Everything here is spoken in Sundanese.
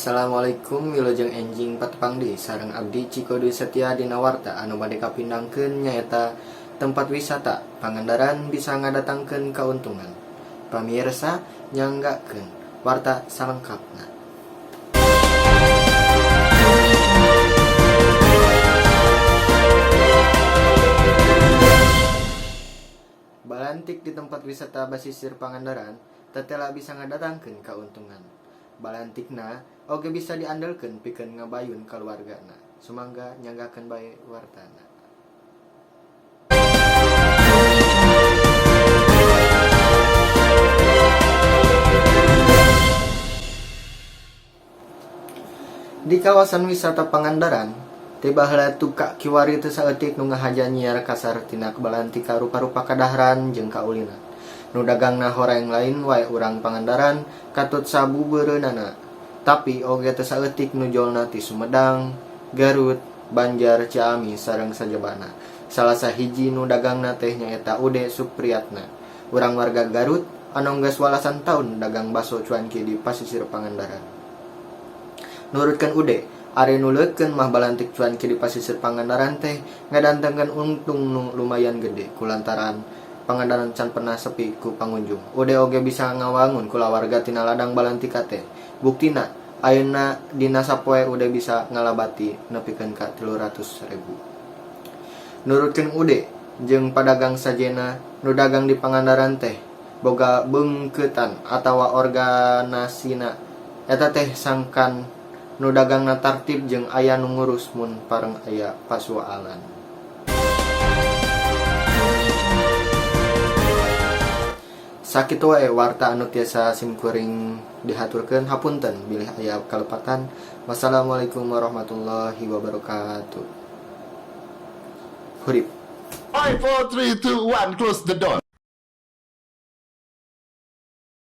Assalamualaikum, wilujeng enjing patepang deui sareng abdi Ciko Dwi Setia dina warta anu bade kapindangkeun nyaeta tempat wisata Pangandaran bisa ngadatangkeun kauntungan. Pamirsa, nyanggakeun warta salengkapna. Balantik di tempat wisata basisir Pangandaran tetela bisa ngadatangkeun kauntungan. Balantikna oge bisa diandelkeun pikeun ngabayun kaluargana. Sumangga nyanggakeun bae wartana. Di kawasan wisata Pangandaran, ti baheula tuka kiwari teu saeutik nu ngahaja nyiar kasar tina balantika rupa-rupa kadaharan jeung kaulinan. Nu dagangna horeng lain wae urang Pangandaran katut sabubeureunana, tapi oge teu saeutik nu jolna ti Sumedang, Garut, Banjar, Ciamis sareng sajabana. Salah sahiji nu dagangna teh nyaeta Ude Supriyatna, urang warga Garut anu geus walasan taun dagang baso cuanki di pasisir Pangandaran. Nurutkeun Ude, ari nuleukeun mah balantik cuanki di pasisir Pangandaran teh ngadatangkeun untung nu lumayan gede kulantaran Pangandaran can pernah sepi ku pangunjung. Ude oge bisa ngawangun kulawarga tina ladang balantika teh. Buktina, ayeuna dina sapoe Ude bisa ngalabati nepikeun ka 300 ribu. Nurutkeun Ude jeung padagang sejenna, nu dagang di Pangandaran teh boga beungkeutan atawa organasina. Eta teh sangkan nu dagangna tartib jeung aya nu ngurus mun pareng aya pasualan. Sakitu wae warta anu tiasa simkuring dihaturkeun, hapunten bilih aya kalepatan. Wassalamualaikum warahmatullahi wabarakatuh. Hurip. 5, 4, 3, 2, 1, close the door.